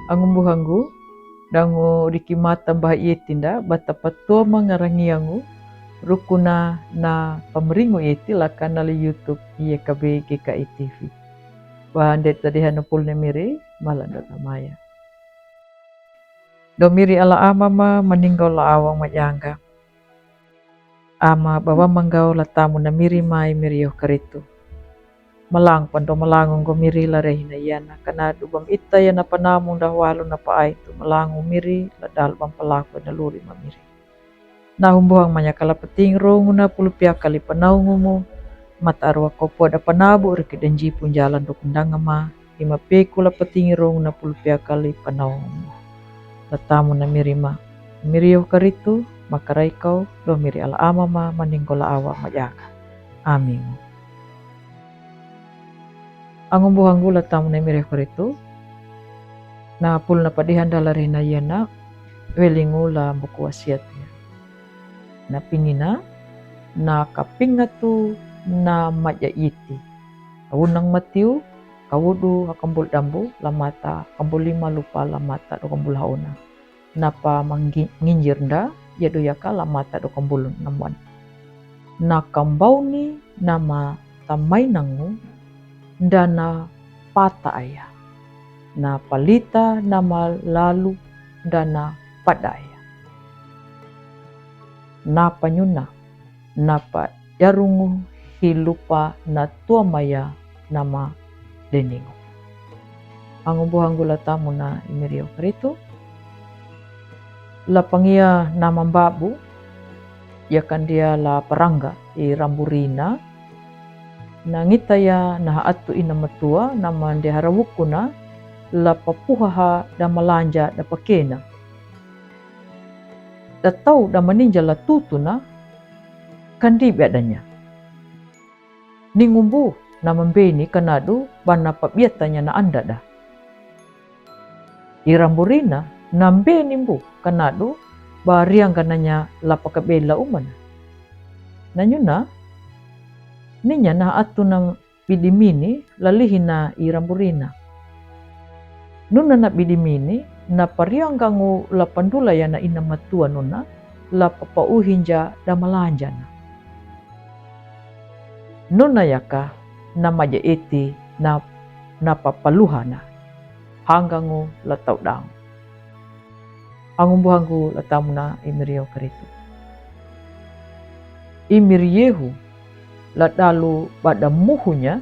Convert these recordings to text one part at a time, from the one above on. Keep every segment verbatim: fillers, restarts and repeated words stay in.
Angumbuhangu, dangu riki mata bah ietinda, bata patua mangarangiangu, rukuna na pamringu ieti laka nali YouTube iye kabe G K I T V. Wah, ndet tadi hanu pul ne miri, malan dota maya. Do miri ala amama, maninggo la awang majanga. Ama bawa manggau la tamu na miri mai miri yoh karitu. Malang pando malangung go miri la rehina yana, kana dubam ita yana panamung dahwalu na paai tu malangung miri, la dal bam palaku na luri ma miri. Na humbuhang manya kala pating rongu na pulupia kali panaungumu, mata arwa kopo da panabu riki danji punjalan do kundangama, ima peku la pating rongu na pulupia kali panaungumu. La tamu na miri ma, miri yoh karitu, makarai kau, do miri ala amama, maninggo la awa majaka. Amin. Angumbuhangu la tamu na miri yoh karitu, na pul na padihan dala rehina yana, welingu la buku wasiat ya. Na pingina, na kapingatu, na maja iti. Awunang Matiu, kawudu hakambul dambu, la mata kambul lima lupa la mata do kambul hauna. Napa mangi-, nginjir nda, yadu yaka la mata do kambul namuan. Na kambauni, nama tamainangu, nda na pata aya. Na palita, nama lalu, nda na pada aya. Na panyuna, napa yarungu hilupa na tua maya nama deningu. Angumbuhangu la tamu na imiri yoh karitu. La pangia nama babu, yakan dia la parangga i ramburina. Na ngitaya na atu ina matua, nama nde harawukuna, la papuhaha da malanja da pakena. Da tau da maninja la tutuna, kandi biadanya. Ningumbu na mambeni kanadu bana pabiatanya na andada. I ramburina na mbeni mbu kanadu ba rianggananya la pakabela umana. Na nyuna, ninya na atu na bidimini la lihina i ramburina. Nuna na bidimini, na parianggangu la pandulaya na ina matua nuna, la papauhinja da malanjana. Nuna yaka na maja eti na, na papaluhana. Hanggangu la tau dang. Angumbuhangu la tamu na imiri yoh karitu. Imiri yehu la dalu bada muhunya,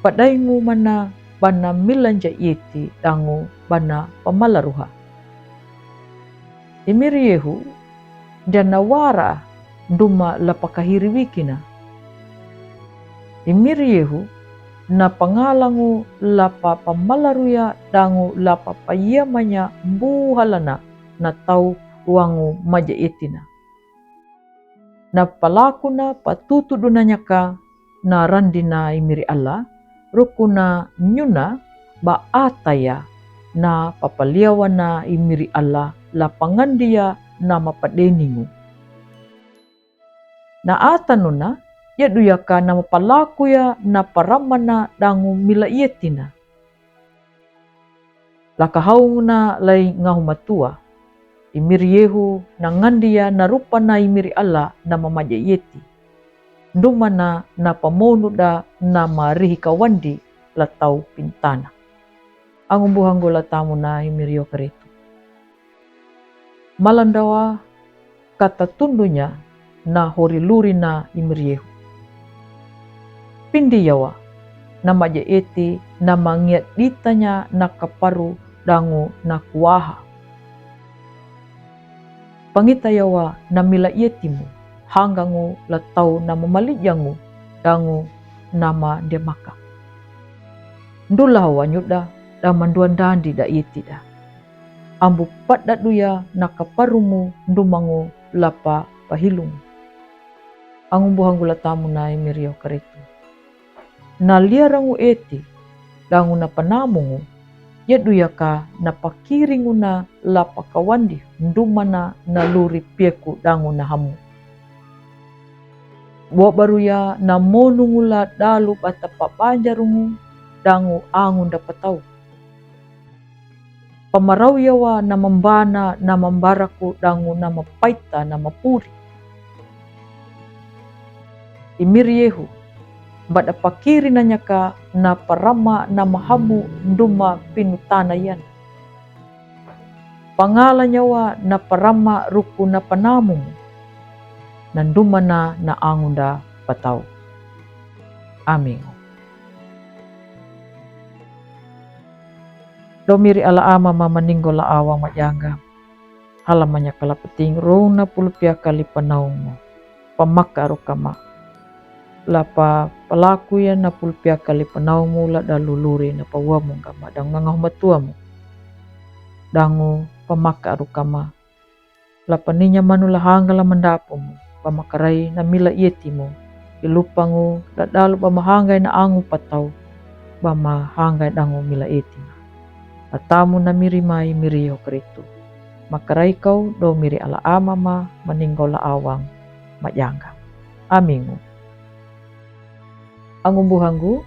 padaingu mana bana milanja iti dangu bana pamalaruha. Imiri yehu dana wara nduma la pakahiri wikina. Imiri yehu na pangalangu la papamalaruya dangu la papayamanya mbuhalana na tau wangu maja etina. Na palakuna patutudunanyaka na randina imiri Allah, rukuna nyuna ba ataya na papaliawana imiri Allah la pangandia na mapadeningu. Na atanuna, yaduyaka na mapalakuya na paramana dangu mila ietina. Laka haunguna lai ngahu matua, imiri yehu na ngandia na rupana imiri Allah na mamaja ieti. Ndumana na pamonuda na marihi kawandi la tau pintana. Angumbuhangu la tamu na imiri yoh karitu. Malandawa katatundunya na hori lurina imiri yehu. Pindi yawa na maja eti na mangiat ditanya na kaparu dangu na kuaha. Pangita yawa na mila ietimu, hanggangu la tau na mamalijangu dangu na mandemaka. Ndulahawa nyuda da manduandandi da ietida. Ambu padaduya na kaparumu ndumangu la papahilungu. Angumbuhangu la tamu na imiri yoh karitu. Na liarangu eti dangu na panamungu, yaduyaka na pakiringuna la pakawandi ndumana na luri pieku dangu na hamu. Buat baruya na monungu la dalu bata pabanjarungu dangu angu nda patau. Pamarau yawa na mambana na mambaraku dangu na mapaita na mapuri. I miri yehu, bada pakiri na nyaka na parama na mahamu nduma pinutana yan. Pangala nyawa na parama ruku na panamu. Na nduma na na angunda patau. Amingu. Dau miri ala ama ma maninggo la awang majanga. Hala manyaka la pating rou na puluh pia kali panaung mo. Pamaka aru kama. La pa palaku ya na puluh pia kali panaung mo la dalu luri na pawamu kama dangu ngangah matuamu. Dangu pamaka aru kama. La paninya manu la hangga la mandapu mo. Pamakarai na mila ieti mo. Ilupangu la dalu pamahanggai na angu patau. Pamahanggai dangu mila ieti mo. Atamu na miri mai miri yo keritu. Makarai kau dau miri ala ama ma maninggo la awang majanga. Amingu. Angumbuhanggu,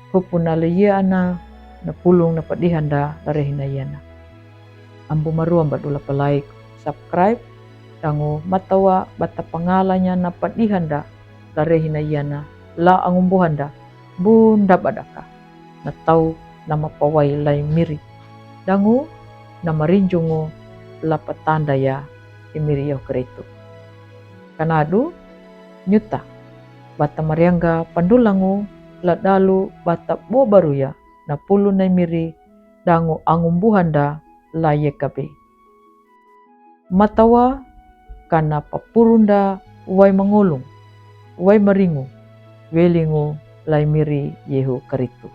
hupu na leyia ana na pulung na padihanda la rehina yana. Ambu maruam badu la pa like, subscribe, dangu matawa bata pangalanya na padihanda la rehina yana la angumbuhanda bunda badaka. Na tau na mapawai lai miri. Dangu na marinjungu la patanda ya i miri yo keritu. Kanadu nyuta bata mariangga pandulangu la dalu bata bobaruya na pulu nai miri dangu angumbuhanda la yekabe. Matawa kana papurunda wai mangolung, wai maringu, welingu lai miri yehu keritu.